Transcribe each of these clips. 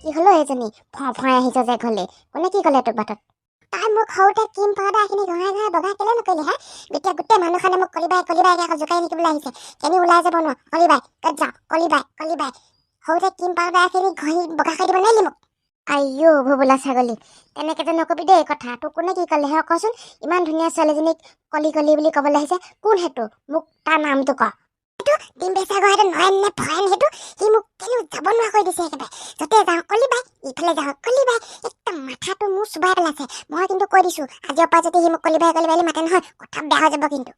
কি হ'লো সেইজনী ফঁ ফঁৱাই আহিছ যে ঘৰলৈ? কোনে কি ক'লে তোক বাটত? তাই মোক সৰুতে ক্ৰীম পাউদাৰখিনি ঘঁহাই ঘঁহাই বগা কেলে নকৰিলি হে? এতিয়া গোটেই মানুহখনে মোক কলিবাই কলিবাইকে আকৌ জোকাৰি থাকিবলৈ আহিছে। কেনি ওলাই যাব নোৱাৰ, কলিবাই ক'ত যাওঁ, কলিবাই কলিবাই। সৰুতে ক্ৰীম পাউদাৰখিনি ঘঁহি বগা কৰি দিব নোৱাৰিলি মোক? আইঅ ভোবোলা ছাগলী, তেনেকে যে নকবি দেই কথা। তোক কোনে কি ক'লে হে কচোন? ইমান ধুনীয়া ছোৱালীজনীক কলি কলি বুলি ক'বলৈ আহিছে, কোন সেইটো? মোক তাৰ নামটো ক। ডিম্বেশ্বৰ সেইটো নয়ন নে ফয়েন সেইটো, সি মোক কেনিও যাব নোৱাৰা কৰি দিছে একেবাৰে। য'তে যাওঁ কলিবাই, ইফালে যাওঁ কলিবাই, একদম মাথাটো মোৰ চোবাই পেলাইছে। মই কিন্তু কৈ দিছোঁ, আজিৰ পৰা যদি সি মোক কলিবাই কলিবাই বুলি মাতে নহয়, কথা বেয়া হৈ যাব কিন্তু।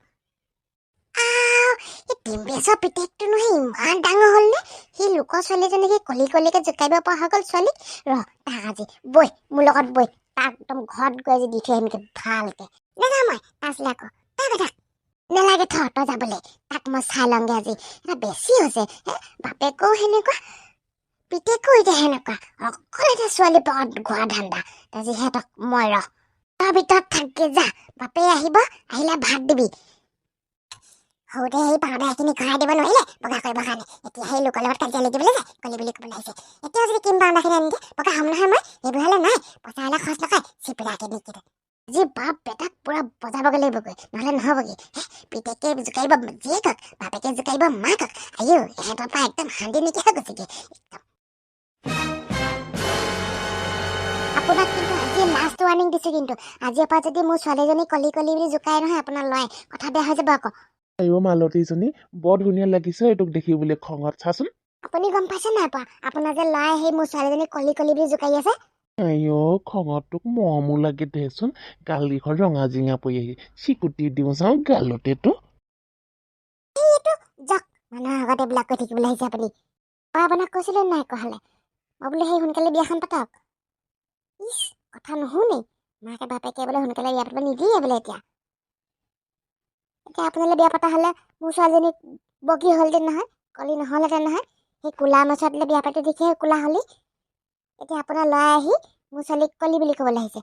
আও, এই ডিম্বেশ্বৰ পিতেকটোনো সেই ইমান ডাঙৰ হ'ল নে? সি লোকৰ ছোৱালীজনীক সি কলি কলিকে জোকাৰিব পৰা হৈ গ'ল ছোৱালীক। ৰ তাক আজি, বৈ মোৰ লগত বৈ, তাক একদম ঘৰত গৈ আজি দি থৈ আহিমগৈ ভালকে। নাযাওঁ মই তাৰ আকৌ, তই গৈ থাক। নালাগে থ তই যাবলৈ, তাক মই চাই লওঁগে আজি। এটা বেছি হৈছে হে, বাপেকো সেনেকুৱা, পিতেকো এতিয়া সেনেকুৱা, অকল এতিয়া ছোৱালী পকত ঘোৱা ধান্দা। আজি সিহঁতক মই ৰ, তই ভিতৰত থাকগে যা, বাপে আহিব, আহিলে ভাত দিবি। সৰুতে সেই পাউদাৰখিনি ঘঁহাই দিব নোৱাৰিলে বগা কৰিবৰ কাৰণে, এতিয়া সেই লোকৰ লগত কাজিয়া লাগিবলৈ যায়, কলি বুলি ক'বলৈ আহিছে। এতিয়াও যদি ক্ৰীম পাউদাৰখিনি আনি দিয়ে বগা হ'ম নহয় মই। সেইবোৰ হ'লে নাই, পইচা হ'লে খৰচ নকৰে চিপৰাকে নিকি। আজি বাপ বেটাক পুৰা বজাবগৈ লাগিবগৈ, নহ'লে নহ'বগৈ। হে, পিতেকে জোকাৰিব জীয়েকক, বাপেকে জোকাৰিব মাকক। আইঅ, ইহঁতৰ পৰা একদম শান্তি নাইকিয়া হৈ গৈছেগৈ একদম। আপোনাক কিন্তু আজি লাষ্ট ৱাৰ্ণিং দিছোঁ কিন্তু, আজিৰ পৰা যদি মোৰ ছোৱালীজনী কলি কলি বুলি জোকাই নহয় আপোনাৰ ল'ৰাই, কথা বেয়া হৈ যাব আকৌ। আইঅ মালতীজনী, বৰ ধুনীয়া লাগিছে এইটোক দেখিবলৈ খঙত, চাচোন। আপুনি গম পাইছে নাই পোৱা আপোনাৰ যে ল'ৰাই সেই মোৰ ছোৱালীজনী কলি কলি বুলি জোকাৰি আছে? আইঅ খঙত তোক মৰমো লাগে দেচোন, গালকেইখন ৰঙা জিঙা পৰি আহি চিকুটি দিওঁ চাওঁ গালতে তো। যাওক, মানুহৰ আগত এইবিলাক কৈ থাকিবলৈ আহিছে আপুনি। মই আপোনাক কৈছিলোঁ নাই কোৱা? মই বোলো সেই সোনকালে বিয়াখন পাতক। ইছ, কথা নুশুনেই। মাকে বাপেকে বোলে সোনকালে বিয়া পাতিব নিদিয়ে বোলে। এতিয়া এতিয়া আপোনালৈ বিয়া পতা হ'লে মোৰ ছোৱালীজনী বগী হ'লহেঁতেন নহয়, কলি নহ'লহেঁতেন নহয়। সেই ক'লা মাছতলৈ বিয়া পাতি দেখিহে ক'লা হ'লি। এতিয়া আপোনাৰ ল'ৰাই আহি মোৰ ছোৱালীক কলি বুলি ক'বলৈ আহিছে।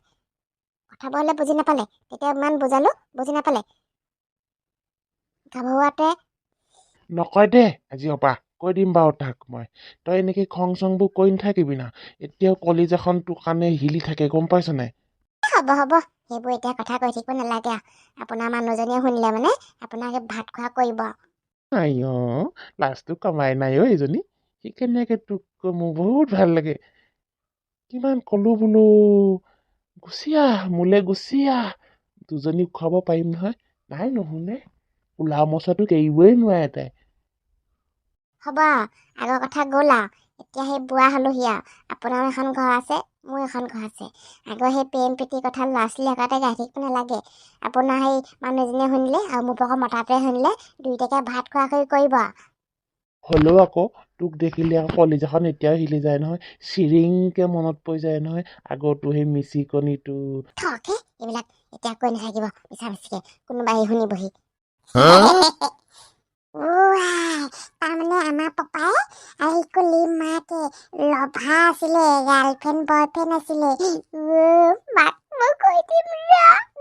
কথাবোৰ হ'লে বুজি নাপালে, তেতিয়া ইমান বুজালো বুজি নাপালে গাভৰুৱাতে। নকয় দে, আজিৰ পৰা কৈ দিম বাৰু তাক মই। তই এনেকৈ খং চংবোৰ কৰি নাথাকিবি না, এতিয়াও কলিজাখন তোৰ কাৰণে হিলি থাকে, গম পাইছ নাই? হ'ব হ'ব, সেইবোৰ এতিয়া কথা কৈ থাকিব নালাগে আৰু। আপোনাৰ মানুহজনীয়ে শুনিলে মানে আপোনাক ভাত খোৱা কৰিব। আই অ, লাজটো কমাই নাই অ এইজনী। সি কেনেকৈ তোক মোৰ বহুত ভাল লাগে। কিমান ক'লো বোলো গুচি আহ, মোলৈ গুচি আহ, দুজনীক খুৱাব পাৰিম নহয়। নাই, নুশুনে, কোলা মছলাটোক এৰিবই নোৱাৰে তাই। হ'ব, আগৰ কথা গ'ল আৰু, এতিয়া সেই বুঢ়া হ'লোহি আৰু। আপোনাৰো এখন ঘৰ আছে, মোৰ এখন ঘৰ আছে। আগৰ সেই প্ৰেম প্ৰীতিৰ কথা ল'ৰা ছোৱালী আগতে গাই থাকিব নালাগে। আপোনাৰ সেই মানুহজনীয়ে শুনিলে আৰু মোৰ ভাগৰ মতাটোৱে শুনিলে দুয়োটাকে ভাত খোৱাকৈ কৰিব আৰু। হ'লেও আকৌ তোক দেখিলে আকৌ কলিজাখন এতিয়াও হিলি যায় নহয়, চিৰিংকৈ মনত পৰি যায় নহয় আগৰটো সেই মিচিকনিটো। থক হে, এইবিলাক এতিয়া কৈ নাথাকিব মিছা মিছিকে, কোনোবাই শুনিবহি। তাৰমানে আমাৰ পপাই আৰু কলি মাকে লভা আছিলে, গাৰ্লফ্ৰেণ্ড বয়ফ্ৰেণ্ড আছিলে। মাক মই কৈ দিম ৰ,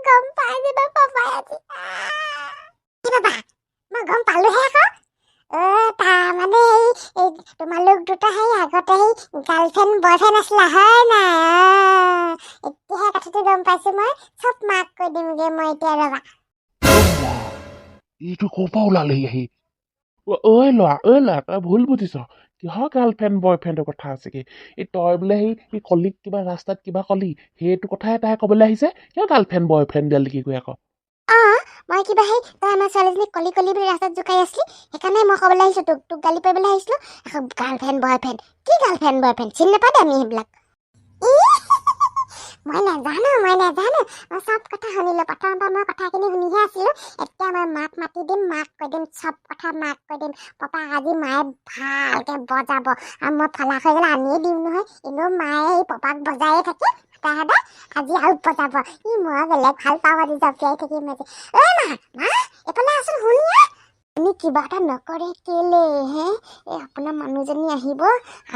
গম পাই যাব পপাই আজি। কি বাবা, মই গম পালোহে আকৌ। অ' তাৰমানে এই তোমালোক দুটা সেই আগতে সেই গাৰ্লফ্ৰেণ্ড বয়ফ্ৰেণ্ড আছিলা হয় নাই? এতিয়াহে কথাটো গম পাইছো মই। চব মাক কৈ দিমগে মই এতিয়া, ৰবা। এইটো ক'ৰ পৰা ওলালেহি আহি? ঐ ল'ৰা, ঐ ল'ৰা, তই ভুল বুজিছ। কিহৰ গাৰ্লফ্ৰেণ্ড বয়ফ্ৰেণ্ডৰ কথা আছে কি? এই তই বোলে সেই কলিক কিবা ৰাস্তাত কিবা কলি, সেইটো কথাই তাই ক'বলৈ আহিছে। কিয় গাৰ্লফ্ৰেণ্ড বয়ফ্ৰেণ্ড দিয়ালি কি কৈ আকৌ? অঁ, মই কিবা সেই তই আমাৰ ছোৱালীজনীক কলি কলি বুলি ৰাস্তাত জোকাই আছিলি, সেইকাৰণে মই ক'বলৈ আহিছোঁ তোক, তোক গালি পাৰিবলৈ আহিছিলোঁ। আকৌ গাৰ্লফ্ৰেণ্ড বয়ফ্ৰেণ্ড, কি গাৰ্লফ্ৰেণ্ড বয়ফ্ৰেণ্ড চিনি নাপাওঁ দে আমি সেইবিলাক। মই নাজানো, মই নাজানো, মই চব কথা শুনিলোঁ। প্ৰথমৰ পৰা মই কথাখিনি শুনিহে আছিলোঁ। এতিয়া মই মাক মাতি দিম, মাক কৈ দিম চব কথা, মাক কৈ দিম। পাপা আজি মায়ে ভালকৈ বজাব আৰু মই ফলা হৈ গ'লে আনিয়ে দিম নহয়। এনেও মায়ে এই পাপাক বজায়ে থাকে সদায় সদায়, আজি আৰু বজাব। ই মই বেলেগ ভাল পাওঁ, আজি জঁপিয়াই থাকিম আজি। ঐ মা, মা এইফালে আছোন, শুনি আহ। আপুনি কিবা এটা নকৰে কেলে হে? এই আপোনাৰ মানুহজনী আহিব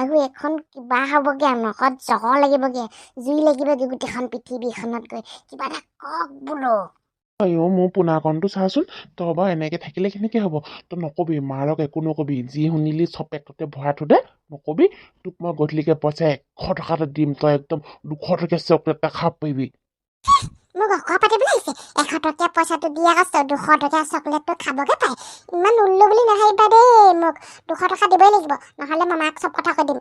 আৰু এখন কিবা হ'বগৈ, নখত জহৰ লাগিবগৈ, জুই লাগিবগৈ গোটেইখন পৃথিৱীখনত গৈ। কিবা এটা কওক বোলো। আইঅ মোৰ পোনাকণটো চাচোন। তই বাৰু এনেকৈ থাকিলে কেনেকৈ হ'ব? তই নকবি, মাৰক একো নকবি। যি শুনিলি চব পেটতে ভৰাই থৈ দে, নকবি। তোক মই গধূলিকৈ পইচা 100 টকা এটা দিম, তই একদম 200 টকীয়া চকলেট এটা খাব পাৰিবি। মোক অকৰা পাতিবলৈ আহিছে। 100 টকীয়া পইচাটো দি আকৌ 200 টকীয়া চকলেটটো খাবগে পায়। ইমান উল্লু বুলি নাভাবিবা দেই। মোক 200 টকা দিবই লাগিব, নহ'লে মই মাক চব কথা কৈ দিম।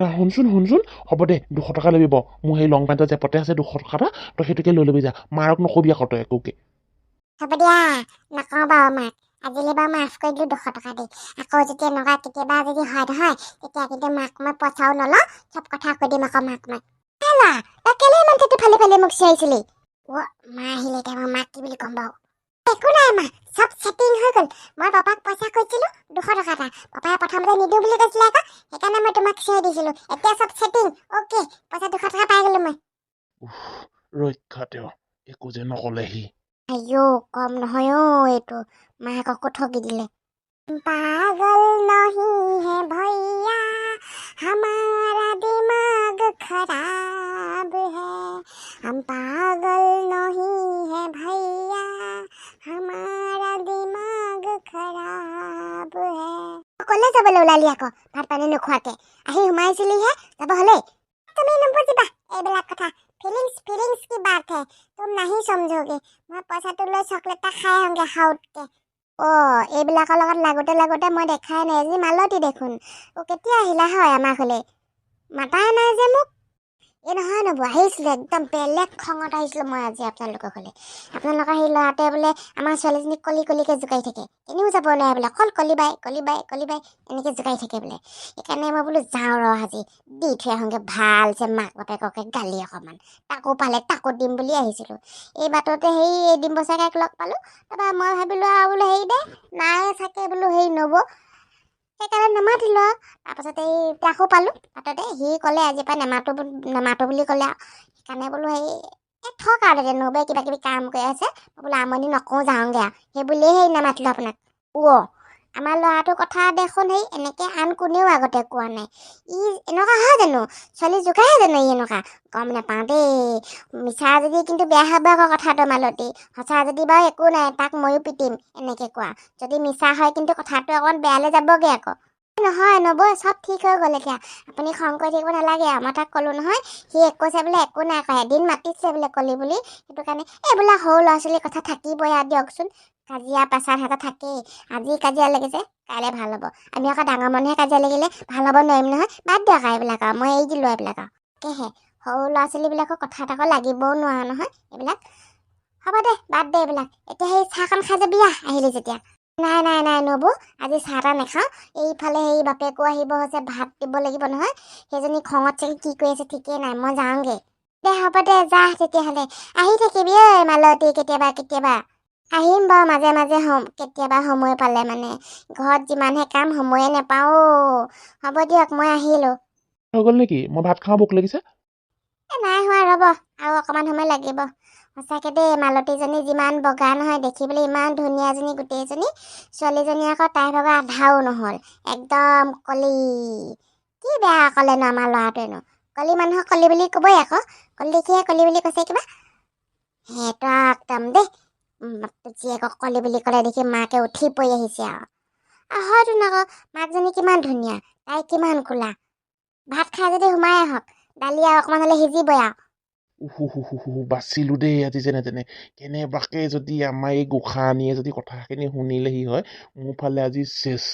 শুনচোন শুনচোন, হ'ব দে, 200 টকা ল'বি। মোৰ সেই লং পেণ্টৰ জেপতে আছে 200 টকা এটা, তই সেইটোকে লৈ ল'বি যা। মাৰক নকবি আকৌ তই একোকে। হ'ব দিয়া, নকওঁ বাৰু মাক। আজিলৈ বাৰু মাফ কৰি দিলোঁ 200 টকা দি। আকৌ যদি এনেকুৱা কেতিয়াবা যদি হয় নহয়, তেতিয়া কিন্তু মাক মই পইচাও নলওঁ, চব কথা কৈ দিম আকৌ মাক মই। ল'ৰা, তই কেলে ইমান টেটু ফালি ফালি মোক চিঞৰিছিলি? অ' মা আহিলে, এতিয়া মই মাক কি বুলি ক'ম বাৰু? একো নাই মা, চব ছেটিং হৈ গ'ল। মই পাপাক পইচা খুজিছিলোঁ 200 টকা এটা, পাপাই প্ৰথমতে নিদিওঁ বুলি কৈছিলে আকৌ, সেইকাৰণে মই তোমাক চিঞৰি দিছিলোঁ। এতিয়া চব ছেটিং অ'কে, পইচা 200 টকা পাই গ'লো মই। উফ, ৰক্ষা তেওঁ একো যে নক'লেহি। আইঅ, কম নহয় অ' এইটো, মাককো ঠগি দিলে। पागल नहीं है भैया, हमारा दिमाग खराब है। हम पागल नहीं है भैया, हमारा दिमाग खराब है। কলে যাবলৈ ওলালি আকৌ ভাত পানী নোখোৱাকে? আহি সোমাইছিলিহে, যাব হ'লেই? তুমি নুবুজিবা এইবিলাক কথা। ফিলিংছ ফিলিংছ की बात है, तुम नहीं समझोगे। মই পইচাটো লৈ চকলেট এটা খাই আহোঁগে হাউতকে। অ' এইবিলাকৰ লগত লাগোতে লাগোতে মই দেখাই নাই। এজনী মালতী দেখোন। অ' কেতিয়া আহিলা হয় আমাৰ ঘৰলৈ? মাতাই নাই যে মোক। এই নহয় নবৌ, আহিছিলোঁ, একদম বেলেগ খঙত আহিছিলোঁ মই আজি আপোনালোকৰ ঘৰলৈ। আপোনালোকৰ সেই ল'ৰাটোৱে বোলে আমাৰ ছোৱালীজনীক কলি কলিকৈ জোকাই থাকে, এনেও যাব নোৱাৰে বোলে, অকল কলিবাই কলিবাই কলিবাই এনেকৈ জোকাই থাকে বোলে। সেইকাৰণে মই বোলো যাওঁ ৰ, আজি দি থৈ আহোঁগৈ ভালছে মাক বাপেককে গালি অকণমান। তাকো পালে তাকো দিম বুলি আহিছিলোঁ। এই বাটতে সেই এই ডিম্বচাকাইক লগ পালোঁ। তাৰপৰা মই ভাবিলোঁ আৰু বোলো হেৰি দে নাই চাগে বোলো হেৰি নবৌ, সেইকাৰণে নামাতিলোঁ আৰু। তাৰপাছত এই তাকো পালোঁ বাটতে, সি ক'লে আজিৰ পৰা নেমাতো নেমাতো বুলি ক'লে আৰু। সেইকাৰণে বোলো হেৰি এই থওক আৰু, তেতিয়া নবৌৱে কিবা কিবি কাম কৰি আছে, মই বোলো আমনি নকওঁ, যাওঁগৈ আৰু, সেই বুলিয়ে হেৰি নামাতিলোঁ আপোনাক। অ' আমাৰ ল'ৰাটোৰ কথা দেখোন হেৰি এনেকৈ আন কোনেও আগতে কোৱা নাই। ই এনেকুৱা হয় জানো? ছোৱালী জোকাই জানো ই এনেকুৱা? গম নাপাওঁ দেই। মিছা যদি কিন্তু বেয়া হ'ব আকৌ কথাটো মালতী। সঁচা যদি বাৰু একো নাই, তাক ময়ো পিটিম এনেকৈ কোৱা। যদি মিছা হয় কিন্তু কথাটো অকণমান বেয়ালৈ যাবগৈ আকৌ। নহয় নবৌ, চব ঠিক হৈ গ'ল এতিয়া, আপুনি খং কৰি থাকিব নালাগে আৰু। মই তাক ক'লোঁ নহয়, সি কৈছে বোলে একো নাই কোৱা, এদিন মাতিছে বোলে কলি বুলি। সেইটো কাৰণে এইবিলাক সৰু ল'ৰা ছোৱালীৰ কথা থাকিবই আৰু দিয়কচোন। কাজিয়া পেচাল সিহঁতৰ থাকেই। আজি কাজিয়া লাগিছে, কাইলৈ ভাল হ'ব। আমি আকৌ ডাঙৰ মানুহে কাজিয়া লাগিলে ভাল হ'ব নোৱাৰিম নহয়। বাদ দিয়ক আৰু এইবিলাক আৰু, মই এৰি দিলোঁ এইবিলাক আৰু। তাকেহে সৰু ল'ৰা ছোৱালীবিলাকৰ কথা এটা আকৌ লাগিবও নোৱাৰা নহয় এইবিলাক। হ'ব দে, বাদ দে এইবিলাক। এতিয়া সেই চাহকণ খাই যাবি আহ, আহিলি যেতিয়া। নাই নাই নাই নবৌ, আজি চাহ তাহ নাখাওঁ। এইফালে সেই বাপেকো আহিব হৈছে, ভাত দিব লাগিব নহয়। সেইজনী খঙত চাগে কি কৰি আছে ঠিকেই নাই, মই যাওঁগৈ দে। হ'ব দে, যা তেতিয়াহ'লে। আহি থাকিবি ঐ মালতী কেতিয়াবা কেতিয়াবা। আহিম বাৰু মাজে মাজে, কেতিয়াবা সময় পালে মানে। ঘৰত যিমানহে কাম, সময়ে নাপাওঁ অ'। হ'ব দিয়ক, মই আহিলোঁ। হৈ গ'ল নেকি? মই ভাত খাওঁ, ভোক লাগিছে। এই নাই হোৱা, ৰ'ব আৰু অকণমান সময় লাগিব। সঁচাকৈ দেই, মালতীজনী যিমান বগা নহয়, দেখিবলৈ ইমান ধুনীয়া এজনী গোটেইজনী। ছোৱালীজনী আকৌ তাইৰ ভাগৰ আধাও নহ'ল, একদম কলি। কি বেয়া ক'লেনো আমাৰ ল'ৰাটোৱেনো? কলি মানুহক কলি বুলি ক'বই আকৌ, কলি দেখিয়ে কলি বুলি কৈছে কিবা। সেইটো একদম দেই, জীয়েকক কলি বুলি ক'লে দেখি মাকে উঠি পৰি আহিছে আৰু। হয়তোন আকৌ, মাকজনী কিমান ধুনীয়া, তাই কিমান ক'লা। ভাত খাই যদি সোমাই আহক, দালি আৰু অকণমান হ'লে সিজিবই আৰু। উহু, বাচিলোঁ দেই আজি যেনে তেনে। কেনেবাকৈ যদি আমাৰ এই গোসাঁনীয়ে যদি কথাখিনি শুনিলেহি হয়, মোৰ ফালে আজি চেচ।